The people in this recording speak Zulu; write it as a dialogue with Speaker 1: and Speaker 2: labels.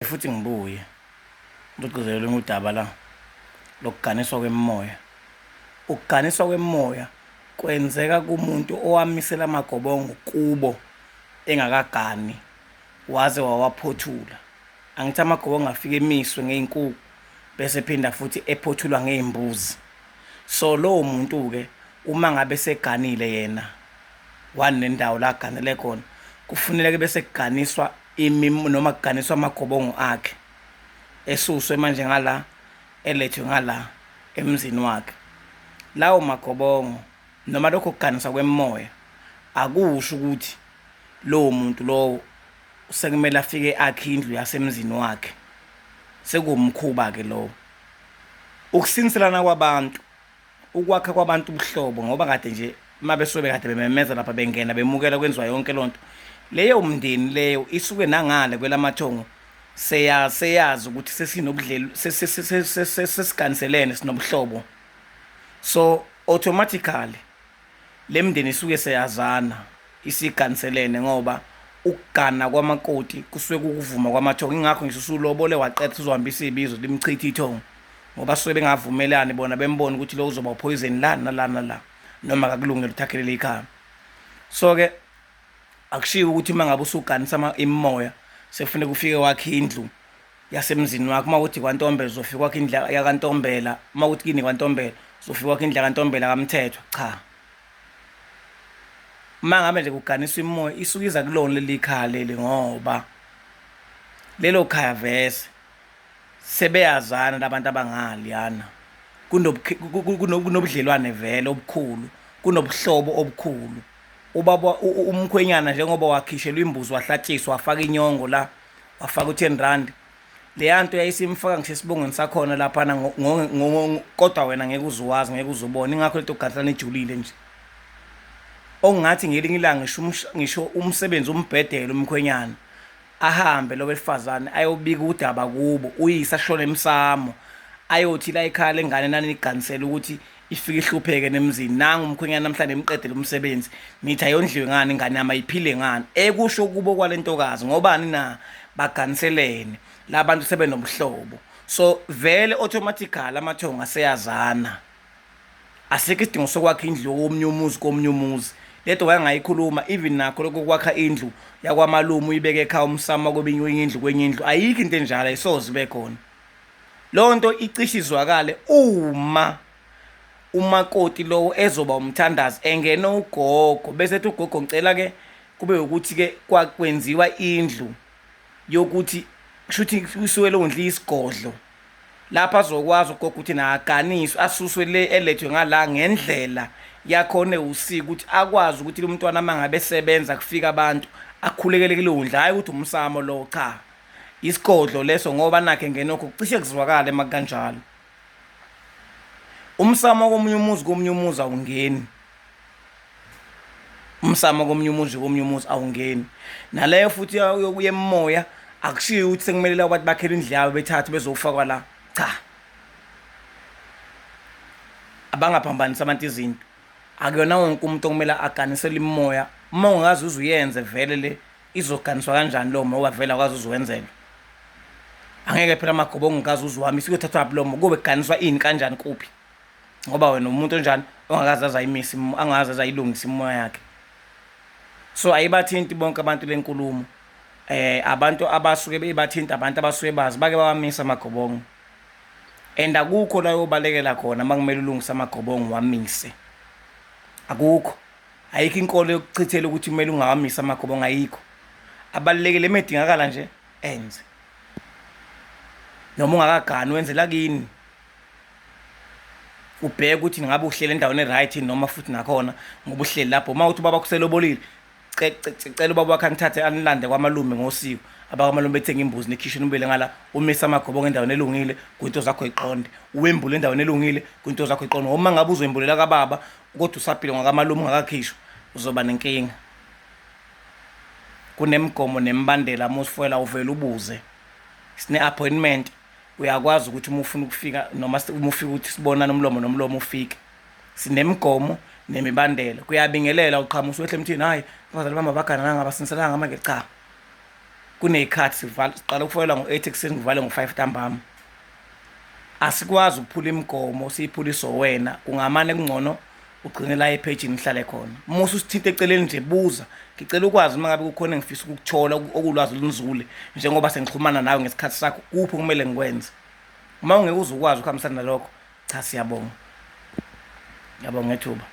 Speaker 1: Futhi ngibuye ngigcizelele olunye udaba la lokuganiswa kwemimoya. Ukuganiswa kwemimoya kwenzeka kumuntu owamisela amagobongo kubo engakagani waze wawaphothula. Angithi amagobongo afike emiswe ngey'nkukhu bese ephinda futhi ephothulwa ngey'mbuzi. So lowo muntu-ke uma ngabe seganile yena wanendawo la aganele khona kufuneka bese kuganiswa noma kuganiswa amagobongo akhe esuswe manje ngala elethwe ngala emzini wakhe. Lawo magobongo noma lokho kuganiswa kwemimoya akusho ukuthi lowo muntu lowo sekumele afike akhe indlu yasemzini wakhe. Sekuwumkhuba-ke lowo. Ukusinselana kwabantu ukwakha kwabantu ubuhlobo ngoba kade nje uma besuke bekade bememeza lapha bengena bemukela kwenziwa yonke loo nto leyo mndeni leyo isuke nangale kwelamathongo seyazi ukuthi sesinobudlelo sesiganiselene sinobuhlobo so automatically Le mndeni isuke seyazana isiganiselene ngoba ukugana kwamakoti kusuke kukuvuma kwamathongo ingakho ngisho usulobole waqeda uzohambisa ibizo limchithe ithongo ngoba suke bengavumelani bona bembona ukuthi lo uzoba uphoyizeni la nala nala noma akakulungele ukuthi akhelele ikhaya. So ke akushiwo ukuthi uma ngabe usuganisa imimoya sekufuneka ufike wakhe indlu yasemzini wakho uma kuthi kwantombela uzofika kwakho indlu yakantombela uma kuthi kini kwantombela uzofika kwakho indlu yakantombela kamthethwa cha uma ngabe nje kuganiswa imoya isuke iza kulona leli khaya leli ngoba lelo khaya vese sebeyazana labantu abangaliyana kunobudlelwane vele obukhulu kunobuhlobo obukhulu ubaba umkhwenyana njengoba wakhishelwa imbuzi wahlatshiswa wafaka inyongo la wafaka u-10 rand leya nto yayisimfaka ngisho esibongweni sakhona laphana kodwa wena ngeke uzuwazi ngeke uzubone ingakho lento yokuganselana ijulile nje ongathi ngelinye ilanga ngisho umsebenzi umbhedele umkhwenyana ahambe lo wesifazane ayobika udaba kubo uyise ashone emsamo ayothi la ekhaya lengane naniganisela ukuthi ifike ihlupheke nemzini nangu umkhwenyana namhlanje emqedele umsebenzi nithi ayondliwe ngani ingane yami ayiphile ngani ekusho kubo kwalentokazi ngobani na baganiselene labantu sebenobuhlobo so vele automatically amathongo aseyazana asikho isidingo sokwakha indlu yomunye umuzi komunye umuzi lento wayengayikhuluma even nakho lokho kwakha indlu yakwamalume uyibeke ekhaya umsamo kweminye indlu kwenye indlu ayikho into enjalo ayisoze ibe khona Leyo nto icishe izwakale uma umakoti lowo ezoba umthandazi engena ugogo bese ethi ugogo ngicela ke kube ukuthi ke kwakwenziwa indlu yokuthi kushuthi kusuke leyo ndlu isigodlo lapho azokwazi ugogo ukuthi naganiswe asuswe le elethwe ngala ngendlela yakhona ewusiko ukuthi akwazi ukuthi lo mntwana uma ngabe esebenza kufika abantu akhulekele kuleyo ndlu hhayi ukuthi umsamo lo cha Isigodlo leso ngoba nakhe ngenokho kucishe kuzwakale makukanjalo. Umsamo komunye umuzi komunye umuzi awungeni. Umsamo komunye umuzi komunye umuzi awungeni. Naleyo futhi yokuya emoya akushiyo ukuthi sekumele labo bantu bakhele indlu yabo bethathe bezofakwa la. Cha. Abangaphambanisi abantu izinto. Akuyona wonke umuntu okumele aganisele imimoya. Uma ungaze uze uyenze vele le izoganiswa kanjani lowo moya vele akwazi uziwenzela angeke phela amagobongo ngikaze uziwami isiyothathwa phi lowo kube kuganiswa ini kanjani kuphi ngoba wena umuntu onjani ongakaze azayimise angaze azayilungisa imoya yakhe so ayibathinti bonke abantu lenkulumo eh abantu abasuke bebathinta abantu abasuke bazi bake bawamisa amagobongo and akukho la yobalekela khona makumele ulungise amagobongo wamise akukho Ayikho inkolo yokuchithela ukuthi kumele ungawamisi amagobongo ayikho. Abalulekile uma edingakala nje enze. Noma ungakagani wenze lakini. Ubheke ukuthi ngabe uhleli endaweni e-right noma futhi nakhona ngoba uhleli lapho uma uthi ubaba kuselobolile cela ubaba wakhe anithathe anilande kwamalume ngosiko abakwamalume bethenga imbuzi nekhishini ubuyele ngala umise amagobongo endaweni elungile kwinto zakho iqonde uwembule endaweni elungile kwinto zakho iqonde uma ngabe uzoyembulela kababa kodwa usaphila ngakamalume ungakakhishwa uzoba nenkinga kunemigomo nemibandela uma usifwela uvele ubuze sine-appointment uyakwazi ukuthi uma ufuna ukufika noma uma ufika ukuthi sibonane umlomo nomlomo ufike sinemigomo nemibandela kuyabingelela uqhamusa uwehle emthini hhayi abazali bami abaganananga abasinselanga manje cha. Kuney'khathi siqala ukufonelwa ngo-8 ekuseni kuvale ngo-5 ntambama. Asikwazi ukuphula imigomo siyiphuliswe wena, kungamane kungcono ugcine la ephejini uhlale khona. Uma ususithinta eceleni nje buza, ngicela ukwazi uma ngabe kukhona engifisa ukukuthola okulwazi olunzule njengoba sengixhumana nawe ngesikhathi sakho, kuphi okumele ngikwenze. Uma ungeke uze ukwazi ukuhambisana nalokho, cha siyabonga. Ngiyabonga ngethuba.